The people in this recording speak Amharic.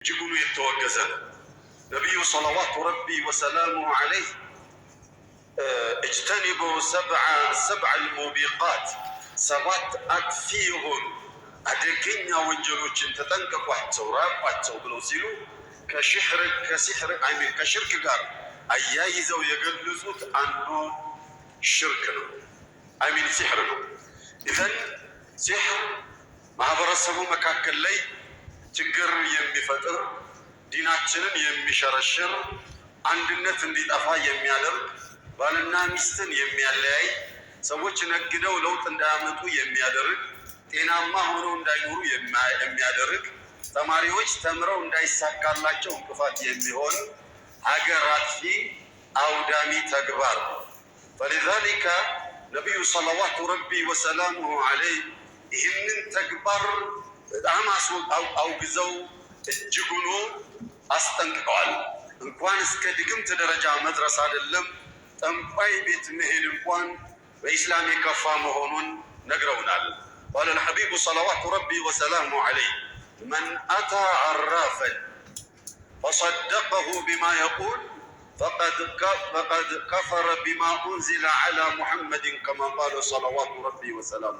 እጅጉኑ የተወገዘ ነው። ነቢዩ صلوات ربي وسلامه عليه اجتنبوا السبع الموبقات፣ ሰባት አጥፊ የሆኑ አደገኛ ወንጀሎችን ተጠንቀቋቸው፣ ራቋቸው ብለው ሲሉ ከሲሕር፣ I mean ከሽርክ ጋር አያይዘው የገለጹት አንዱ ሽርክ ነው። I mean ሲሕር ነው። إذن ሲሕር ማህበረሰቡ መካከል ላይ ችግር የሚፈጥር፣ ዲናችንን የሚሸረሽር፣ አንድነት እንዲጠፋ የሚያደርግ፣ ባልና ሚስትን የሚያለያይ፣ ሰዎች ነግደው ለውጥ እንዳያመጡ የሚያደርግ፣ ጤናማ ሆነው እንዳይኖሩ የሚያደርግ፣ ተማሪዎች ተምረው እንዳይሳካላቸው እንቅፋት የሚሆን ሀገር አጥፊ አውዳሚ ተግባር ነው። فلذلك ነቢዩ صلوات ربي وسلامه عليه ይህንን ተግባር በጣም አውግዘው እጅጉኑ አስጠንቅቀዋል። እንኳን እስከ ድግምት ደረጃ መድረስ አይደለም፣ ጠንቋይ ቤት መሄድ እንኳን በኢስላም የከፋ መሆኑን ነግረውናል። قال الحبيب صلوات ربي وسلامه عليه: من أتى عرافا فصدقه بما يقول فقد كفر بما أنزل على محمد، كما قال صلوات ربي وسلامه